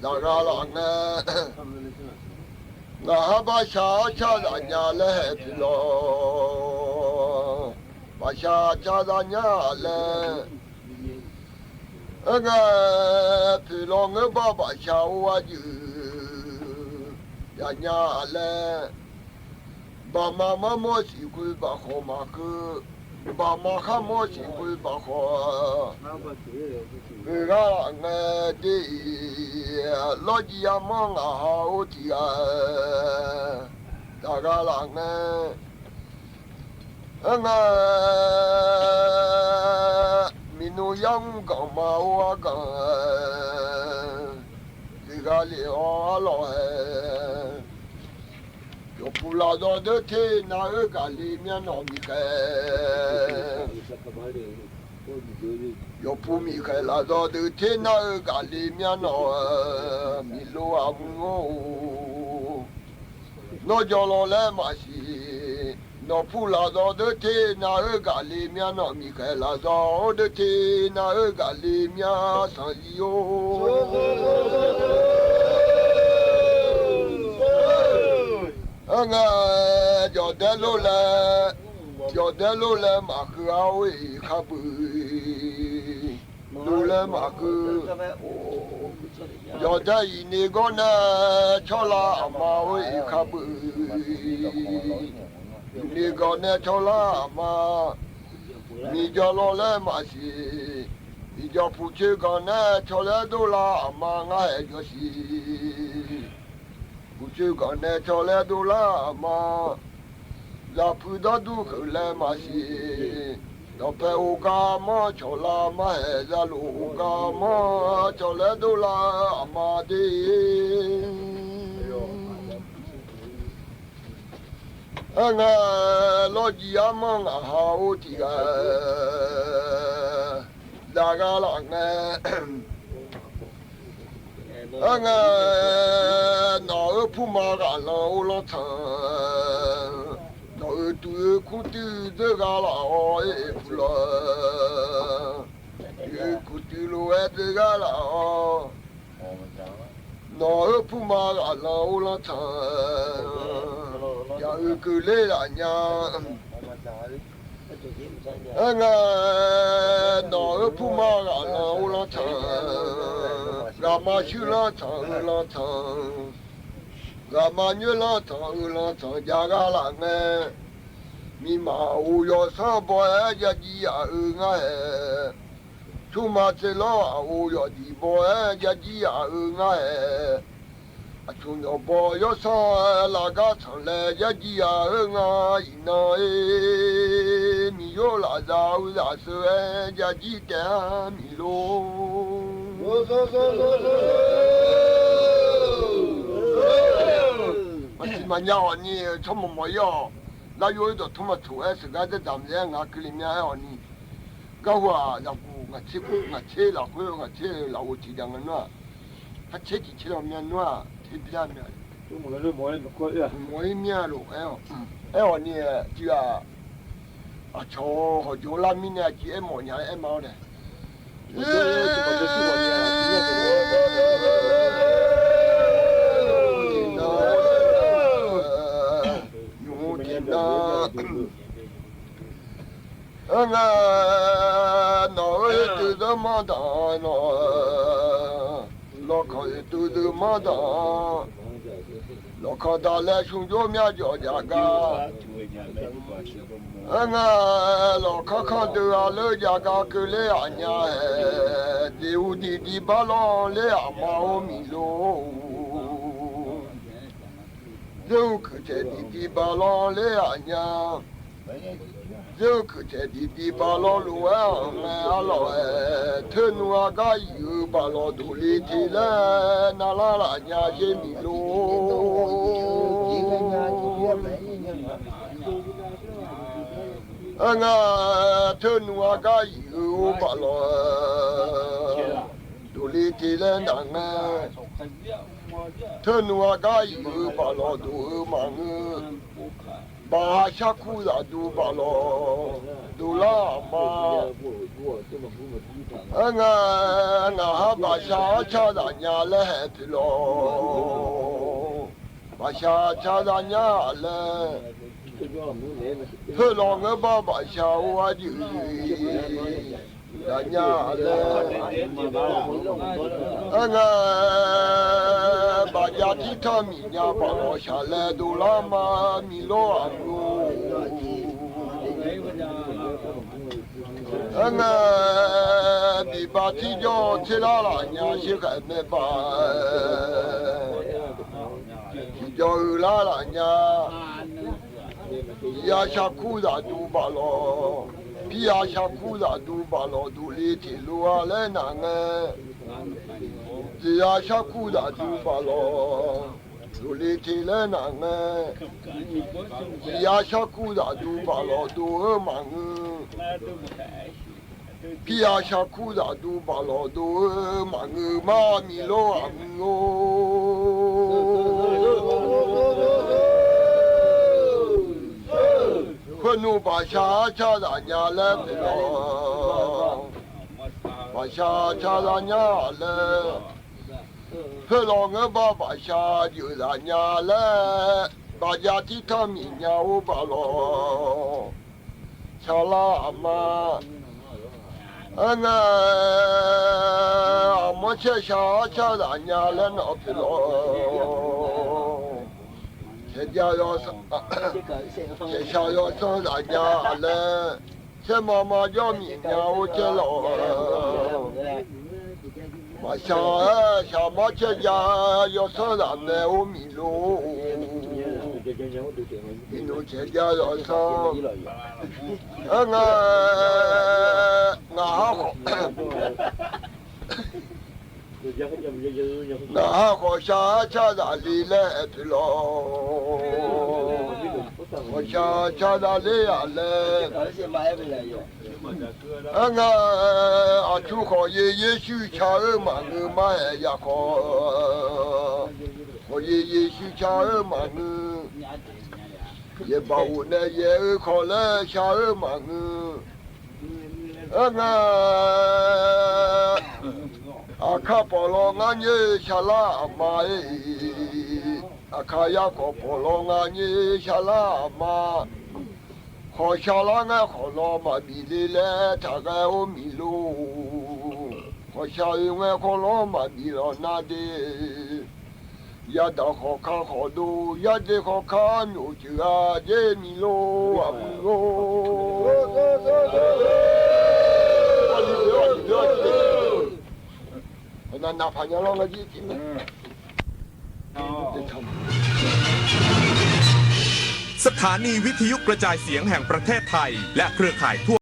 zaqgha laf ngae, ngaq ha barshaq arcar zaf nya laer haeq poeq lawq. Baqshaq arcar zaf nya laer, aer ngae, poeq lawq ngeur bar baqshaq or arjuif yaf nya laer, baqma mar mawr siq khoer baqkhawf maqkeuv, baqma khar mawr siq khoer baqkhawf, peuq ghaq laf ngae de-iq, lawrjiv armanr ngaq ha or tiq ghaq, zaqgha laf ngae, aer ngae, miqnmr yar mr ganq ma or arganq, siqghaq lef-awr arlawq hae. Yawqpuq lafzawr deur ter nar-eu gaqle myar nawq miqkhaeq, yawqpuq miqkhaeq lafzawr deur ter nar-eu gaqle myar nawq-eu miqlov aqmuiq-or. Nawr jawrlawr laer maqsiq, nawqpuq lafzawr deur ter nar-eu gaqle myar nawq miqkhaeq lafzawr or deur ter nar-eu gaqle myar sanqzir-or. Aer ngae, jawqdaer lor laer, jawqdaer lor laer maqkeuv-a or-iq khar bui, dov laer maqkeuv. Jawqdaer iqne gawr nae tsawrlar aqma or-iq khar bui, iqne gawr nae tsawrlar aqma. Miqjawr lawr laer maqsiq, miqjawr puqcoer ganq nae tsawrlaer dovlar aqma ngar haeq jawrsiq. Puqcoer ganq nae tsawrlaer dovlar aqma. Lafpuiq dawrdur keuq laer maqsiq, dawqpae ogar manr cawqlar marhaeq zaluf ogar manr cawqlaer dovlar aqma de. Aer ngae, lawrjiv armanr ngaq ha or tiq ghaq, zaqgha laf ngae, aer ngae, nawq-euq purma ghaqlanq or lanrtsanq, nawq-euq tuv-eu kurtuir dzeur gha laf-awr-e puq lawq, tuv-eu kurtuir lof-aer dzeur gha laf-awr, nawq-euq purma ghaqlanq or lanrtsanq, yaq-euq keuvler laf nya. Aer ngae, nawq-euq purma ghaqlanq or lanrtsanq, ghaqma shuir lanrtsanq-eu lanrtsanq, ghaqma nyoer lanrtsanq-eu lanrtsanq jav gha laf ngae, miqmaf aqghof yawsanr baw-aer jajir yaf-eu ngar haeq. Tsawrma tsaev lawr aqghof yawqdiq baw-aer jajir yaf-eu ngar haeq. Aqcawq yawqbaw yawsanr lafgar tsanq laer jajir yaf-eu ngar iqnan-e, miqyaer lafzaq-eu zaq sheu-aer jajir taef-a miq lor. Maqsiq maqnya hawq ni tsawrmawq mawq-ir-awq. Lar yov-ir dawqtmr maqtsoq-aer sheuqgar daer damq laer-aer ngaq keuvle mya-aer hawq ni, garhu-aq, zaqguq Ngaq tser khoer, ngaq tser lafkhoer, ngaq tser lafov tiqjav nga nar-aq, khar tser tiq tser law mya nar-aq, tser bi lar mya. Mawq-ir mya lof-aer, aer-awq ni, tiq ghaq aqcawq hawqjawq lar mirnae aqjeq aermawf nya-aer aer ma-awr nae. Nymq-mr tiqnan, aer nga, nawq-euq oe tuv zeur manr danq, nawq, lawqkawq oe tuv zeur manr danq, lawqkawq daq laer smrjawr myavjawq jaq gar. Aer nga, lawqkanr kanr deuq-a leur jaq gar keuvler aqnya-aer, diq uq diq diq bar lawr ler aqma-or miqlor. Zeur-eu kuiq taeq diq diq bar lawr ler aqnya. Zeur-eu kuiq taeq diq diq bar lawr lof-aer anq ngae arlawq-aer, teunuv argar iq-eu baq lawq doqle te laer navlar laf nya sher miqlor. Aer nga, teunuv argar iq-eu baq lawq doqle te laer naq ngae, teunuv argar iq-eu baq lawq doq-eu maqngeur. Baqha sharkur zaqduq baq lawq doqlar aqma. Aer nga, ngaq har baqshaq arcar zaq nya laer haeq poeq lawq. Baqshaq arcar zaq nya-aq laer, poeq lawq ngeur bar baqshaq-or arjeuq zaq nya laer. Aer nga, baqjav tirtanr miqnya baq lawq shaq laer dovlar ma miqlor aqmuiq-or. Aer nga, biqbav tirjawr tserlar laf nya sherkhaeq maerbav, tiqjawr uiqlar laf nya. Iqya sharkur zaqduq baq lawq, pirya sharkur zaqduq baq lawq doqle teq lov-a laer naq ngae, iqya sharkur zaqduq baq lawq doqle te laer naq ngae, iqya sharkur zaqduq baq lawq doq-eu maqngeur. Pirya sharkur zaqduq baq lawq doq-eu maqngeur ma miqlor aqmuiq-or. Khoernmr baqshaq arcar zaq nya laer poeq lawq, baqshaq arcar zaq nya laer, poeq lawq ngeur bar baqshaq jeuq zaq nya laer, baqjav tirtanr miqnya-or baq lawq. Shaqlar aqma. Aer nga, aqmawr caer shaq arcar zaq nya laer nawq poeq lawq. Saeqjav yawsanr, saeqshaq yawsanr zaq nya laer, caerma ma jawr miqnya-or caer lawq. Maqshaq-aer shaqmar caerjav yawsanr zaq mae-or miqlor. Iqnmr caerjav yawsanr. Aer nga, ngaq har khawf, ngaq har khawqshaq arcar zaqle laer aer poeq lawq. Khawqshaq arcar zaqle-aq laer. Aer nga, aqtsu khawf yaer yaer shuir ca-eu maqngeur ma-aer ya khawf, khawf yaer yaer shuir ca-eu maqngeur. Yaeqbaq ghofnae yaeq-eu khawf laer shaq-eu maqngeur. Aer nga, aqkar pawf law ngar nyaer shaqlar aqma-ir. Aqkar yarkhawf pawf law ngar nyaer shaqlar aqma. Khawqshaq lar ngae khawf law maqbif le laer taqghae-or miqlor. Khawqshaq oe ngae khawf law maqbif lawq nar de. Yadaq khawf ka khawf dov, yarjeq khawf ka myof ceuq-a jer miqlor aqmuiq-or. Aqnavnaq paq nya lawr ngar jir tiq ma. สถานีวิทยุกระจายเสียงแห่งประเทศไทย และเครือข่ายทั่ว